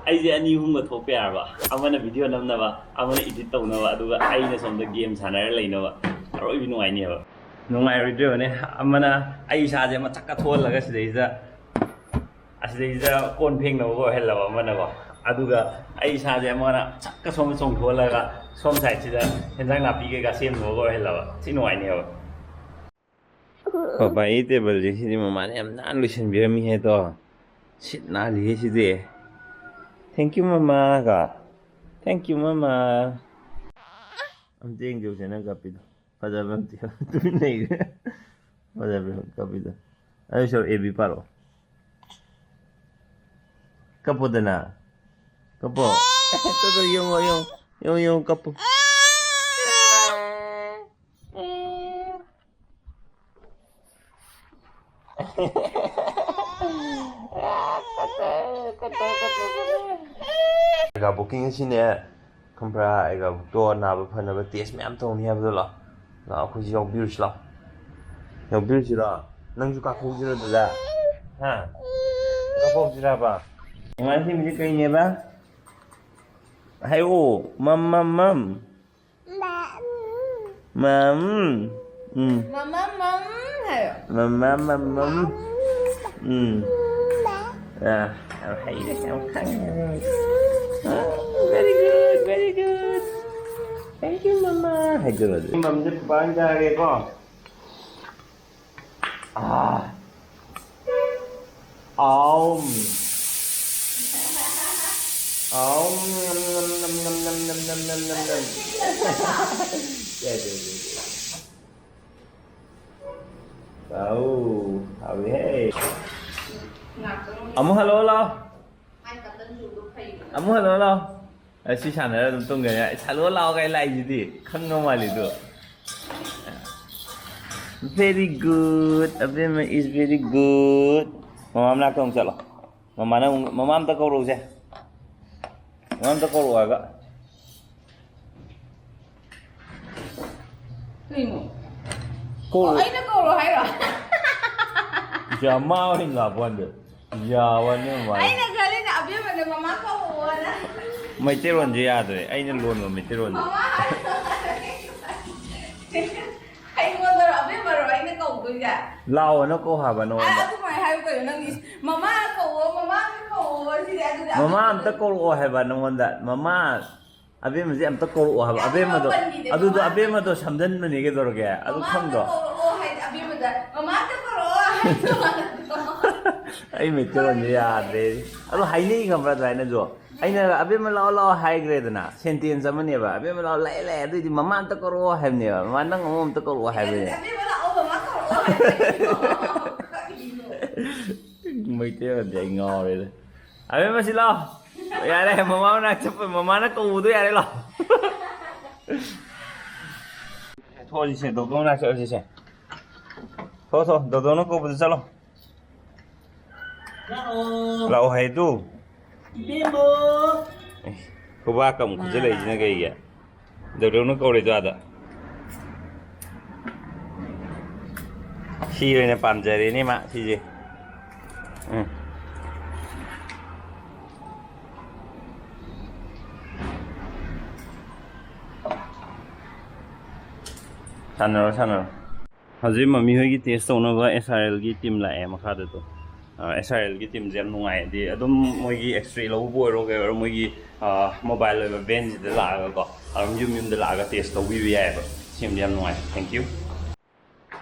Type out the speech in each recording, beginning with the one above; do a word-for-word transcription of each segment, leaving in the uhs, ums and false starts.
ꯑꯩꯁꯦ ꯑꯅꯤ ꯑꯍꯨꯝꯒ ꯊꯣꯛꯄ ꯌꯥꯔꯕ? ꯑꯃꯅ ꯚꯤꯗꯤꯑꯣ ꯅꯝꯅꯕ, ꯑꯃꯅ ꯏꯗꯤꯠ ꯇꯧꯅꯕ, ꯑꯗꯨꯒ ꯑꯩꯅ ꯁꯣꯝꯗ ꯒꯦꯝ ꯁꯥꯟꯅꯔ ꯂꯩꯅꯕ꯫ ꯑꯔꯣꯏꯕꯤ ꯅꯨꯡꯉꯥꯏꯅꯦꯕ꯫ ꯅꯨꯡꯉꯥꯏꯔꯣꯏꯗ꯭ꯔꯣꯅꯦ? ꯑꯃꯅ ꯑꯩ ꯏꯁꯥꯁꯦ ꯃꯊꯛꯀ ꯊꯣꯛꯍꯜꯂꯒ ꯁꯤꯗꯩꯁꯤꯗ, ꯑꯁꯤꯗꯩꯁꯤꯗ ꯀꯣꯟ ꯐꯦꯡꯅꯕꯒ ꯑꯣꯏꯍꯜꯂꯕ ꯑꯃꯅꯀꯣ, ꯑꯗꯨꯒ ꯑꯩ ꯏꯁꯥꯁꯦ ꯑꯃꯅ ꯁꯛꯀ ꯁꯣꯝꯗ ꯆꯣꯡꯊꯣꯛꯍꯜꯂꯒ ꯁꯣꯝ ꯁꯥꯏꯠꯁꯤꯗ ꯍꯦꯟꯖꯥꯡ ꯅꯥꯄꯤ ꯀꯩꯀꯥ ꯁꯦꯝꯅꯕꯒ ꯑꯣꯏꯍꯜꯂꯕ꯫ ꯊꯤ ꯅꯨꯡꯉꯥꯏꯅꯦꯕ꯫ ꯄꯄꯥꯒꯤ ꯇꯦꯕꯜꯁꯦ ꯁꯤꯗꯤ ꯃꯃꯥꯅ ꯌꯥꯝ ꯅꯥꯟꯅ ꯂꯣꯏꯁꯤꯟꯕꯤꯔꯝꯃꯤꯍꯦ꯫ ꯇꯣ, ꯁꯤꯠ ꯅꯥꯜꯂꯤꯍꯦ ꯁꯤꯗꯤ꯫ Thank you ꯃꯃꯥ ꯀꯣ꯫ Thank you ꯃꯃꯥ꯫ ꯑꯝꯇ ꯌꯦꯡꯖꯧꯁꯦ ꯅꯪ ꯀꯞꯄꯤꯗꯣ꯫ ꯐꯖꯕ ꯑꯝꯇ ꯌꯦꯡꯉꯣ꯫ ꯇꯨꯃꯤꯟ ꯂꯩꯈ꯭ꯔꯦ꯫ ꯐꯖꯕ꯭ꯔꯥ ꯀꯞꯄꯤꯗꯣ? ꯑꯗꯨ ꯁꯔꯨꯛ ꯑꯦ ꯕꯤ ꯄꯥꯔꯛꯑꯣ꯫ ꯀꯞꯄꯣꯗꯅ꯫ ꯀꯞꯄꯣ꯫ ꯀꯞꯄꯣ, ꯌꯦꯡꯉꯣ, ꯌꯦꯡꯉꯣ, ꯌꯦꯡꯉꯣ, ꯌꯦꯡꯉꯣ, ꯀꯞꯄꯣ꯫ ꯑꯩꯒ ꯕꯨꯀꯤꯡ ꯑꯁꯤꯅꯦ, ꯈꯪꯕ꯭ꯔꯥ? ꯑꯩꯒ ꯕꯨꯛꯇꯣ ꯅꯥꯕ ꯐꯅꯕ ꯇꯦꯁ ꯃꯌꯥꯝ ꯇꯧꯅꯤ ꯍꯥꯏꯕꯗꯣ꯫ ꯂꯥꯛꯑꯣ, ꯂꯥꯛꯑꯣ, ꯑꯩꯈꯣꯏꯁꯨ ꯌꯥꯎꯕꯤꯔꯨꯁꯤ ꯂꯥꯛꯑꯣ꯫ ꯌꯥꯎꯕꯤꯔꯨꯁꯤꯔꯣ? ꯅꯪꯁꯨ ꯀꯥꯞꯍꯧꯁꯤꯔꯣ ꯑꯗꯨꯗ? ꯍꯥ? ꯀꯥꯞꯍꯧꯁꯤꯔꯕ? ꯃꯃꯥ ꯁꯦꯝꯃꯤꯁꯦ ꯀꯩꯅꯦꯕ? ꯍꯥꯏꯔꯛꯑꯣ꯫ ꯃꯝ, ꯃꯝ, ꯃꯝ꯫ ꯃꯝ꯫ ꯎꯝ꯫ ꯃꯃꯝ ꯃꯝ ꯍꯥꯏꯌꯣ꯫ ꯃꯃꯝ ꯃꯝ ꯃꯝ꯫ ꯎꯝ꯫ ꯑꯥ, ꯌꯥꯝ ꯍꯩꯔꯦ, ꯌꯥꯝ ꯈꯪꯉꯦ꯫ ꯑꯥ, very good, very good. Thank you, mama. ꯍꯥꯏꯖꯔꯣ ꯑꯗꯨꯗꯤ꯫ ꯃꯝꯁꯦ ꯄꯨꯄꯥꯅ ꯆꯥꯔꯒꯦꯀꯣ꯫ ꯑꯥ꯫ ꯑꯥꯎꯝ꯫ ꯑꯥꯎꯝ, ꯅꯝ, ꯅꯝ, ꯅꯝ꯫ ꯌꯥꯏ, ꯌꯥꯏ, ꯌꯥꯏ, ꯌꯥꯏ꯫ ꯑꯥꯎ, ꯍꯥꯎꯋꯤꯍꯦ꯫ ꯉꯥꯛꯇꯪ ꯑꯃꯨꯛ ꯍꯜꯂꯛꯑꯣ ꯂꯥꯎ꯫ ꯃꯥꯏ ꯀꯇꯟ ꯆꯨꯕꯗꯣ ꯐꯩꯌꯦ꯫ ꯑꯃꯨꯛ ꯍꯜꯂꯛꯑꯣ ꯂꯥꯎ꯫ ꯑꯁꯤ ꯁꯥꯟꯅꯔ ꯑꯗꯨꯝ ꯇꯨꯝꯒ꯭ꯔꯅꯤ꯫ ꯑꯩ ꯁꯥꯜꯂꯣ ꯂꯥꯛꯑꯣ ꯀꯥꯏ ꯂꯥꯛꯏꯁꯤꯗꯤ ꯈꯪꯉ ꯃꯥꯜꯂꯤꯗꯣ꯫ Very good. ꯑꯕꯦꯝꯃ is very good. ꯃꯃꯥ ꯃꯅꯥꯛꯇ ꯑꯃꯨꯛ ꯆꯠꯂꯣ꯫ ꯃꯃꯥꯅ ꯑꯃꯨꯛ, ꯃꯃꯥ ꯑꯝꯇ ꯀꯧꯔꯛꯎꯁꯦ꯫ ꯃꯃꯥ ꯑꯝꯇ ꯀꯧꯔꯛꯑꯣ ꯍꯥꯏꯕ꯫ ꯀꯩꯅꯣ? ꯀꯧꯔꯛꯑꯣ꯫ ꯑꯣ, ꯑꯩꯅ ꯀꯧꯔꯣ ꯍꯥꯏꯔꯣ? ꯌꯥ, ꯃꯥ ꯑꯣꯏꯅ ꯂꯥꯛꯄ ꯋꯥꯅꯤꯗ꯫ ꯌꯥ ꯋꯥꯅꯤ ꯃꯃꯥ꯫ ꯑꯩꯅ ꯈꯜꯂꯤ ꯃꯃꯥ ꯀꯧꯑꯣꯅ꯫ ꯃꯩꯇꯩꯔꯣꯟꯁꯦ ꯌꯥꯗ꯭ꯔꯦ, ꯑꯩꯅ ꯂꯣꯟꯕ ꯃꯩꯇꯩꯔꯣꯟꯁꯦ꯫ ꯃꯃꯥ ꯑꯩꯉꯣꯟꯗꯔꯣ ꯑꯕꯦꯝꯃꯔꯣ ꯑꯩꯅ ꯀꯧꯗꯣꯏꯁꯦ? ꯂꯥꯛꯑꯣꯅ ꯀꯧ ꯍꯥꯏꯕ ꯑ, ꯅꯉꯣꯟꯗ꯫ ꯑꯗꯨꯃꯥꯏꯅ ꯍꯥꯏꯌꯨ ꯀꯩꯅꯣ ꯅꯪꯗꯤ? ꯃꯃꯥ ꯀꯧꯑꯣ, ꯃꯃꯥ ꯀꯧꯑꯣ ꯁꯤꯗꯤ꯫ ꯑꯗꯨꯗꯤ ꯃꯃꯥ ꯑꯝꯇ ꯀꯧꯔꯛꯑꯣ ꯍꯥꯏꯕ ꯅꯉꯣꯟꯗ꯫ ꯃꯃꯥ ꯑꯕꯦꯝꯃꯁꯦ ꯑꯝꯇ ꯀꯧꯔꯛꯑꯣ ꯍꯥꯏꯕ꯫ ꯑꯕꯦꯝꯃꯗꯣ, ꯄꯟꯈꯤꯗꯦ, ꯑꯗꯨꯗꯣ ꯃꯃꯥ꯫ ꯑꯕꯦꯝꯃꯗꯣ ꯁꯝꯖꯟꯕꯅꯦ ꯀꯩꯗꯧꯔꯒꯦ? ꯑꯗꯨ ꯃꯃꯥ ꯑꯝꯇ ꯈꯪꯗ꯭ꯔꯣ? ꯀꯧꯔꯛꯑꯣ ꯍꯥꯏꯗꯤ ꯑꯕꯦꯝꯃꯗ ꯃꯃꯥ ꯑꯝꯇ ꯀꯧꯔꯛꯑꯣ ꯍꯥꯏꯗꯣ꯫ ꯑꯩ ꯃꯩꯇꯩꯔꯣꯟꯁꯦ ꯌꯥꯗ꯭ꯔꯦ꯫ ꯑꯗꯣ ꯍꯥꯏꯅꯩ ꯈꯪꯕ꯭ꯔꯥ ꯑꯗꯨꯃꯥꯏꯅꯁꯨ? ꯑꯩꯅ "ꯑꯕꯦꯝꯃ ꯂꯥꯛꯑꯣ ꯂꯥꯛꯑꯣ" ꯍꯥꯏꯈ꯭ꯔꯦꯗꯅ, ꯁꯦꯟꯇꯦꯟꯁ ꯑꯃꯅꯦꯕ꯫ "ꯑꯕꯦꯝꯃ ꯂꯥꯛꯑꯣ", "ꯂꯥꯛꯑꯦ ꯂꯥꯛꯑꯦ", ꯑꯗꯨꯏꯗꯤ "ꯃꯃꯥ ꯑꯝꯇ ꯀꯧꯔꯛꯑꯣ" ꯍꯥꯏꯕꯅꯦꯕ꯫ "ꯃꯃꯥ ꯅꯪ ꯑꯃꯨꯛ ꯑꯝꯇ ꯀꯧꯔꯛꯑꯣ" ꯍꯥꯏꯕꯅꯦ꯫ ꯑꯕꯦꯝꯃ ꯂꯥꯛꯑꯣ, ꯃꯃꯥ ꯀꯧꯔꯛꯑꯣ ꯍꯥꯏꯗꯣ꯫ ꯀꯔꯤꯅꯣ? ꯃꯩꯇꯩꯔꯣꯟꯁꯦ ꯑꯩ ꯉꯥꯎꯔꯦꯗ꯫ "ꯑꯕꯦꯝꯃ ꯁꯤ ꯂꯥꯛꯑꯣ"꯫ "ꯌꯥꯔꯦ, ꯃꯃꯥ ꯃꯅꯥꯛ ꯆꯠꯄ, ꯃꯃꯥꯅ ꯀꯧꯕꯗꯣ ꯌꯥꯔꯦ, ꯂꯥꯛꯑꯣ"꯫ ꯊꯣꯛꯑꯁꯤꯁꯦ, ꯗꯣꯗꯣ ꯃꯅꯥꯛ ꯆꯠꯂꯁꯤꯁꯦ꯫ ꯊꯣꯛꯑꯣ, ꯊꯣꯛꯑꯣ, ꯗꯣꯗꯣꯅ ꯀꯧꯕꯗ ꯆꯠꯂꯣ꯫ ꯂꯥꯛꯑꯣ ꯍꯥꯏꯗꯨ꯫ ꯈꯨꯕꯥꯛꯀ ꯑꯃꯨꯛ ꯈꯨꯖꯜꯂꯛꯏꯁꯤꯅ ꯀꯩꯒꯤ? ꯗꯣꯗꯣꯅ ꯀꯧꯔꯤꯗꯣ ꯑꯥꯗ꯫ ꯁꯤ ꯑꯣꯏꯅ ꯄꯥꯝꯖꯔꯦꯅꯦ ꯃꯥ ꯁꯤꯁꯦ꯫ ꯎꯝ꯫ ꯁꯥꯟꯅꯔꯣ, ꯁꯥꯟꯅꯔꯣ꯫ ꯍꯧꯖꯤꯛ ꯃꯃꯤ ꯍꯣꯏꯒꯤ ꯇꯦꯁ ꯇꯧꯅꯕ ꯑꯦꯁ ꯑꯥꯔ ꯑꯦꯜꯒꯤ ꯇꯤꯝ ꯂꯥꯛꯑꯦ ꯃꯈꯥꯗ ꯇꯣ꯫ ꯑꯦꯁ ꯑꯥꯔ ꯑꯦꯜꯒꯤ ꯇꯤꯝꯁꯦ ꯌꯥꯝ ꯅꯨꯡꯉꯥꯏ, ꯍꯥꯏꯗꯤ ꯑꯗꯨꯝ ꯃꯣꯏꯒꯤ ꯑꯦꯛꯁꯔꯦ ꯂꯧꯕꯕꯨ ꯑꯣꯏꯔꯣ ꯀꯩ ꯑꯣꯏꯔꯣ, ꯃꯣꯏꯒꯤ ꯃꯣꯕꯥꯏꯜ ꯑꯣꯏꯕ ꯚꯦꯟꯁꯤꯗ ꯂꯥꯛꯑꯒꯀꯣ, ꯑꯗꯨꯝ ꯌꯨꯝ ꯌꯨꯝꯗ ꯂꯥꯛꯑꯒ ꯇꯦꯁ ꯇꯧꯕꯤꯕ ꯌꯥꯏꯑꯕ꯫ ꯁꯤꯃꯗꯤ ꯌꯥꯝ ꯅꯨꯡꯉꯥꯏ꯫ Thank you.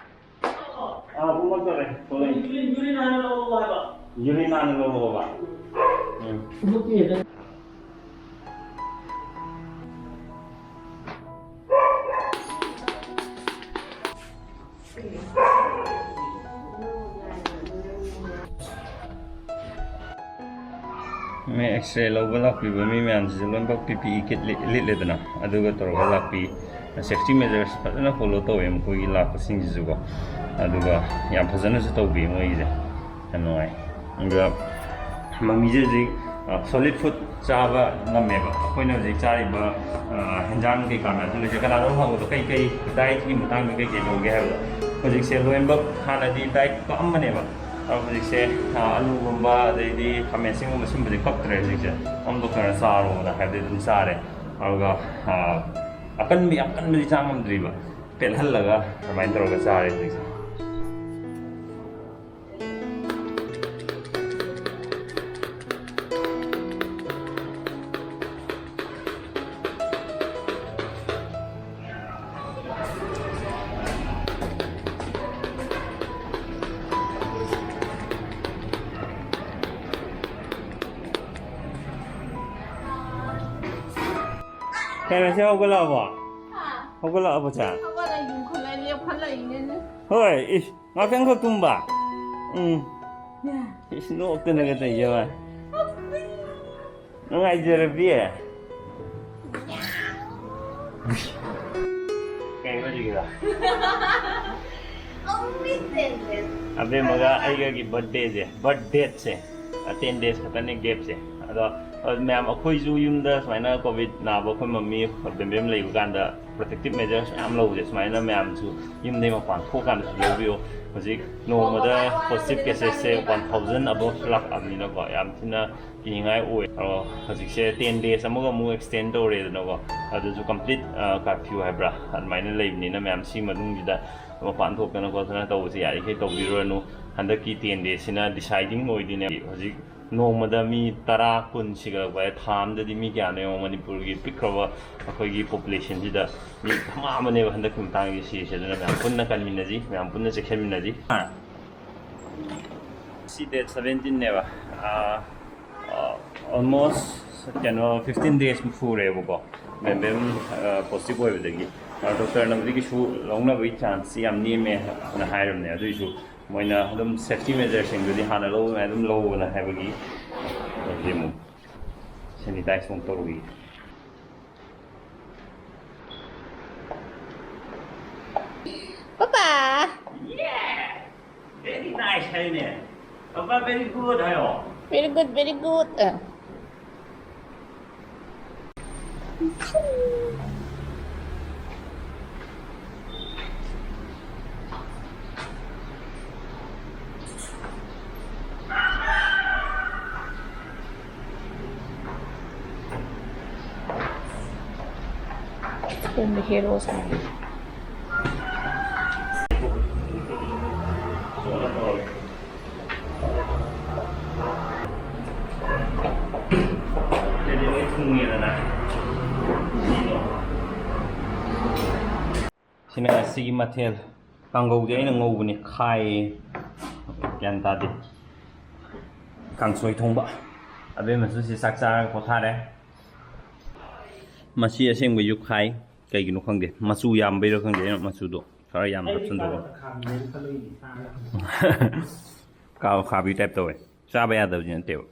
ꯑꯥ, ꯄꯨꯝꯃꯛꯇꯧꯔꯦ꯫ ꯊꯣꯛꯂꯛꯑꯦ꯫ ꯌꯨꯔꯤꯟ ꯍꯥꯟꯅ ꯂꯧꯔꯛꯑꯣ ꯍꯥꯏꯕ꯫ ꯌꯨꯔꯤꯟ ꯍꯥꯟꯅ ꯂꯧꯔꯛꯑꯣꯕ꯫ ꯎꯝ꯫ ꯃꯤ ꯑꯦꯛꯁꯔꯦ ꯂꯧꯕ ꯂꯥꯛꯄꯤꯕ ꯃꯤ ꯃꯌꯥꯝꯁꯤꯁꯨ ꯂꯣꯏꯅꯃꯛ ꯄꯤ ꯄꯤ ꯏ ꯀꯤꯠ ꯂꯤꯠ-, ꯂꯤꯠꯂꯦꯗꯅ, ꯑꯗꯨꯒ ꯇꯧꯔꯒ ꯂꯥꯛꯄꯤ꯫ ꯁꯦꯐꯇꯤ ꯃꯦꯖꯔꯁ ꯐꯖꯅ ꯐꯣꯂꯣ ꯇꯧꯋꯦ ꯃꯈꯣꯏꯒꯤ ꯂꯥꯛꯄꯁꯤꯡꯁꯤꯁꯨꯀꯣ, ꯑꯗꯨꯒ ꯌꯥꯝ ꯐꯖꯅꯁꯨ ꯇꯧꯕꯤ ꯃꯣꯏꯒꯤꯁꯦ, ꯌꯥꯝ ꯅꯨꯡꯉꯥꯏ꯫ ꯑꯗꯨꯒ ꯃꯃꯤꯁꯦ ꯍꯧꯖꯤꯛ, ꯑ, ꯁꯣꯂꯤꯠ ꯐꯨꯗ ꯆꯥꯕ ꯉꯝꯃꯦꯕ꯫ ꯑꯩꯈꯣꯏꯅ ꯍꯧꯖꯤꯛ ꯆꯥꯔꯤꯕ, ꯑ, ꯍꯦꯟꯖꯥꯡ ꯀꯩꯀꯥ ꯃꯌꯥꯝꯁꯤꯡꯁꯦ ꯀꯅꯥꯅꯣꯝ ꯍꯪꯕꯗꯣ ꯀꯩ ꯀꯩ ꯗꯥꯏꯠꯀꯤ ꯃꯇꯥꯡꯗ ꯀꯩ ꯀꯩ ꯂꯧꯒꯦ ꯍꯥꯏꯕꯗꯣ, ꯍꯧꯖꯤꯛꯁꯦ ꯂꯣꯏꯅꯃꯛ ꯍꯥꯟꯅꯗꯤ ꯗꯥꯏꯠ ꯀꯛꯑꯝꯕꯅꯦꯕ, ꯑꯗꯣ ꯍꯧꯖꯤꯛꯁꯦ, ꯑ, ꯑꯂꯨꯒꯨꯝꯕ ꯑꯗꯩꯗꯤ ꯈꯥꯃꯦꯟ ꯑꯁꯤꯟꯒꯨꯝꯕ ꯁꯤꯟꯕꯗꯤ ꯀꯛꯇ꯭ꯔꯦ ꯍꯧꯖꯤꯛꯁꯦ꯫ ꯑꯗꯨꯝ ꯗꯣꯛꯇꯔꯅ ꯆꯥꯔꯣꯅ ꯍꯥꯏꯕꯗꯤ ꯑꯗꯨꯝ ꯆꯥꯔꯦ꯫ ꯑꯗꯨꯒ, ꯑ, ꯑꯀꯟꯕ, ꯌꯥꯝ ꯀꯟꯕꯗꯤ ꯆꯥ ꯉꯝꯗ꯭ꯔꯤꯕ꯫ ꯄꯦꯠꯍꯜꯂꯒ ꯑꯗꯨꯃꯥꯏꯅ ꯇꯧꯔꯒ ꯆꯥꯔꯦ ꯍꯧꯖꯤꯛꯁꯦ꯫ ꯀꯩꯅꯣ, ꯁꯤ ꯍꯧꯒꯠꯂꯛꯑꯕꯣ? ꯍꯥ? ꯍꯧꯒꯠꯂꯛꯑꯕꯣ, ꯆꯦ? ꯍꯧꯒꯠꯂ ꯌꯨꯝ ꯈꯨꯂꯥꯏ ꯂꯦꯞꯈꯠꯂꯛꯏꯅꯦ꯫ ꯍꯣꯏ, ꯏꯁ, ꯉꯥꯛꯇꯪꯈꯛ ꯇꯨꯝꯕ? ꯎꯝ꯫ ꯏꯁ, ꯅꯣꯛꯇꯅꯒ ꯇꯧꯏꯁꯦ ꯌꯦꯡꯉꯣ꯫ ꯅꯨꯡꯉꯥꯏꯖꯔꯕꯤ? ꯀꯩꯅꯣ ꯍꯧꯖꯤꯛꯀꯤꯗꯣ? ꯑꯕꯦꯝꯃꯒ ꯑꯩꯒꯒꯤ birthdayꯁꯦ, birth dateꯁꯦ, ten days ꯈꯛꯇꯅꯦ gapꯁꯦ꯫ ꯑꯗꯣ, ꯑ, ꯃꯌꯥꯝ, ꯑꯩꯈꯣꯏꯁꯨ ꯌꯨꯝꯗ ꯁꯨꯃꯥꯏꯅ COVID ꯅꯥꯕ ꯑꯩꯈꯣꯏ ꯃꯝꯃꯤ, ꯕꯦꯝꯕꯦꯝ ꯂꯩꯕ ꯀꯥꯟꯗ protective measures ꯃꯌꯥꯝ ꯂꯧꯕꯁꯦ, ꯁꯨꯃꯥꯏꯅ ꯃꯌꯥꯝꯁꯨ ꯌꯨꯝꯗꯩ ꯃꯄꯥꯟ ꯊꯣꯛꯑꯀꯥꯟꯗꯁꯨ ꯂꯧꯕꯤꯌꯨ꯫ ꯍꯧꯖꯤꯛ ꯅꯣꯡꯃꯗ positive caseꯁꯦ one thousand above ꯂꯥꯛꯑꯕꯅꯤꯅꯀꯣ, ꯌꯥꯝ ꯊꯤꯅ ꯀꯤꯅꯤꯡꯉꯥꯏ ꯑꯣꯏ꯫ ꯑꯗꯣ ꯍꯧꯖꯤꯛꯁꯦ ten days ꯑꯃꯒ ꯑꯃꯨꯛ extend ꯇꯧꯔꯦꯗꯅꯀꯣ, ꯑꯗꯨꯁꯨ complete, ꯑ, curfew ꯍꯥꯏꯕ꯭ꯔꯥ, ꯑꯗꯨꯃꯥꯏꯅ ꯂꯩꯕꯅꯤꯅ ꯃꯌꯥꯝ ꯁꯤ ꯃꯅꯨꯡꯁꯤꯗ ꯃꯄꯥꯟ ꯊꯣꯛꯇꯅ ꯈꯣꯠꯇꯅ ꯇꯧꯕꯁꯦ ꯌꯥꯔꯤꯈꯩ ꯇꯧꯕꯤꯔꯨꯔꯅꯨ꯫ ꯍꯟꯗꯛꯀꯤ ten daysꯁꯤꯅ deciding ꯑꯣꯏꯗꯣꯏꯅꯦ꯫ ꯍꯧꯖꯤꯛ ꯅꯣꯡꯃꯗ ꯃꯤ ꯇꯔꯥ, ꯀꯨꯟ ꯁꯤꯒꯠꯂꯛꯄ ꯍꯥꯏ, ꯊꯥ ꯑꯃꯗꯗꯤ ꯃꯤ ꯀꯌꯥꯅꯣ ꯌꯦꯡꯉꯣ, ꯃꯅꯤꯄꯨꯔꯒꯤ ꯄꯤꯛꯈ꯭ꯔꯕ ꯑꯩꯈꯣꯏꯒꯤ populationꯁꯤꯗ ꯃꯤ ꯙꯃꯥ ꯑꯃꯅꯦꯕ ꯍꯟꯗꯛꯀꯤ ꯃꯇꯥꯡꯒꯤ ꯁꯤꯔꯤꯁꯦ꯫ ꯑꯗꯨꯅ ꯃꯌꯥꯝ ꯄꯨꯟꯅ ꯀꯟꯃꯤꯟꯅꯁꯤ, ꯃꯌꯥꯝ ꯄꯨꯟꯅ ꯆꯦꯛꯁꯤꯟꯃꯤꯟꯅꯁꯤ꯫ ꯁꯤ date seventeenꯅꯦꯕ꯫ ꯑꯥ, ꯑꯥ, almost ꯀꯩꯅꯣ fifteen days ꯁꯨꯔꯦꯕꯀꯣ, ꯕꯦꯝꯕꯦꯝ, ꯑꯥ, positive ꯑꯣꯏꯕꯗꯒꯤ꯫ ꯑꯥ, ꯗꯣꯛꯇꯔꯅꯕꯨꯗꯤ ꯀꯩꯁꯨ ꯂꯧꯅꯕꯒꯤ chanceꯁꯤ ꯌꯥꯝ ꯅꯦꯝꯃꯦ ꯍꯥꯏꯅ ꯍꯥꯏꯔꯕꯅꯦ꯫ ꯑꯗꯨꯏꯁꯨ ꯃꯣꯏꯅ ꯑꯗꯨꯝ safety measureꯁꯤꯡꯗꯨꯗꯤ ꯍꯥꯟꯅ ꯂꯧꯕ ꯑꯗꯨꯝ ꯂꯧꯕꯅ ꯍꯥꯏꯕꯒꯤ, ꯍꯧꯖꯤꯛ ꯑꯃꯨꯛ sanitize ꯑꯃꯨꯛ ꯇꯧꯔꯨꯈꯤꯒꯦ꯫ ꯄꯄꯥ! Yeah! Very nice ꯍꯥꯏꯅꯦ꯫ ꯄꯄꯥ very good ꯍꯥꯏꯌꯣ꯫ Very good, very good. ꯑ꯫ Then the heroes are ꯁꯤꯅ ꯉꯁꯤꯒꯤ ꯃꯊꯦꯜ꯫ ꯀꯥꯡꯒꯧꯗꯤ ꯑꯩꯅ ꯉꯧꯕꯅꯤ, ꯈꯥꯏꯌꯦ꯫ ꯒ꯭ꯌꯥꯟ ꯇꯥꯗꯦ꯫ ꯀꯥꯡꯁꯣꯏ ꯊꯣꯡꯕ꯫ ꯑꯕꯦꯝꯃꯁꯨ ꯁꯤ ꯆꯥꯛ ꯆꯥꯔꯒ ꯄꯣꯊꯥꯔꯦ꯫ ꯃꯁꯤ ꯑꯁꯦꯡꯕ ꯌꯨꯈꯥꯏ꯫ ꯀꯩꯒꯤꯅꯣ ꯈꯪꯗꯦ, ꯃꯆꯨ ꯌꯥꯝꯕꯩꯔꯥ ꯈꯪꯗꯦ, ꯑꯩꯅ ꯃꯆꯨꯗꯣ ꯈꯔ ꯌꯥꯝꯅ ꯍꯥꯞꯆꯤꯟꯗꯣꯛꯑꯣ꯫ ꯀꯥ ꯈꯥꯕꯤ ꯇꯥꯏꯞ ꯇꯧꯋꯦ꯫ ꯆꯥꯕ ꯌꯥꯗꯕꯗꯤ ꯅꯠꯇꯦꯕ꯫